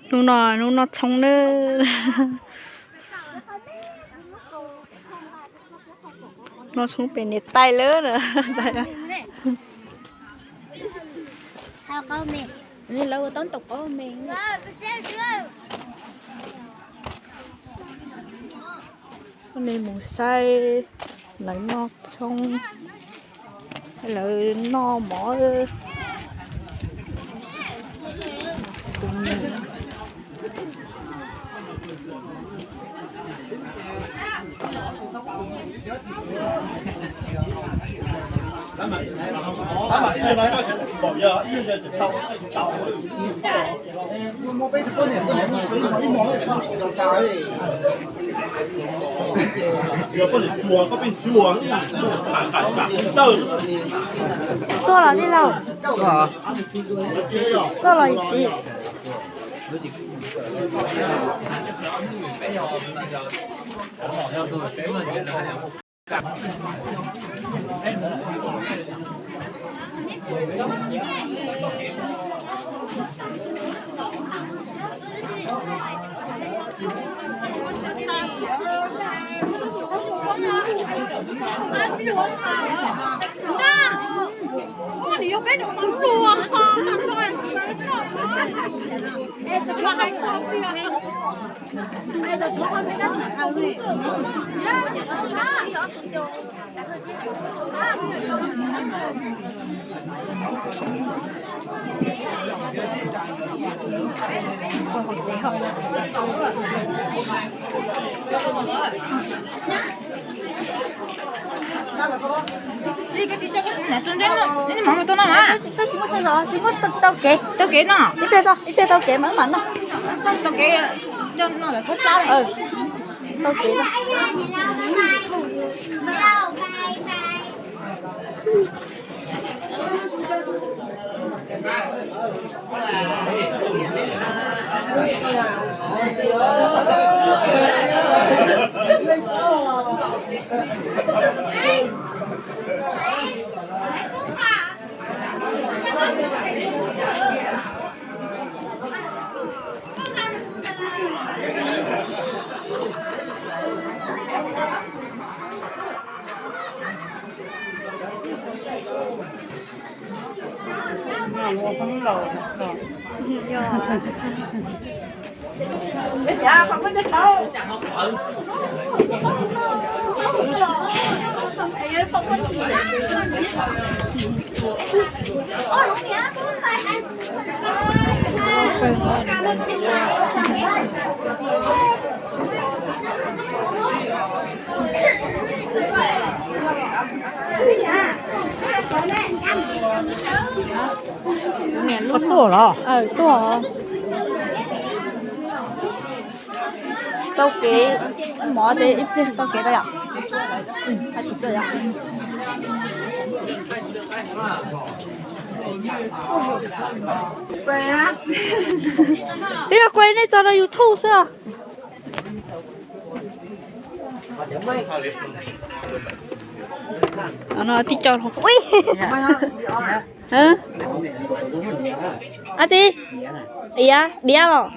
Hnub no, hnub noj tshoob nawb. Noj tshoob pem niam tais lawm na. Coj nej mus saib lawv noj tshoob, lawv noj mov. Tuaj los tij laug? Tuaj los txiv? Tsis tau kev, tsis tau kev no, ib pliag tso, ib pliag tau kev mas wb mam noj. Tau kev, tau kev. Tuaj los? Tuaj. Tau kev, mov ces ib pliag tau kev tau yom. Twb yog kuj nej tso rau YouTube xwb. No tib co hluas nkauj. Ab tsi, diav los?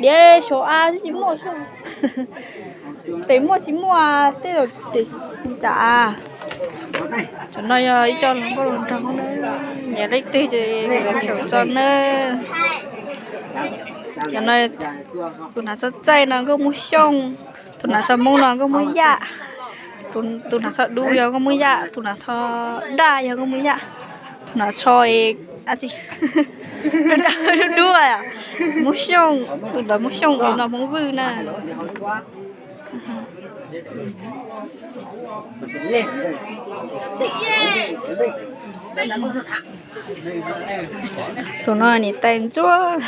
Diav Suav A tsis muaj. Tes muaj tsis muaj tej tes cas. Cov no yog ib co hluas nkauj hluas nraug, nyiam leej twg ces khaws tso nawb. Cov no, tus hnav xov txaij no nkauj Muas Xyooj, tus hnav xov Hmoob no nkauj Muas Yaj, tus hnav xov dub yog nkauj Muas Yaj, tus hnav xov daj yog nkauj Muas Yaj, tus hnav xov dub dub, Muas Xyooj, tus ntawd Muas Xyooj, tus no Hmoob Vwj na. Tus no niam tais ntsuab.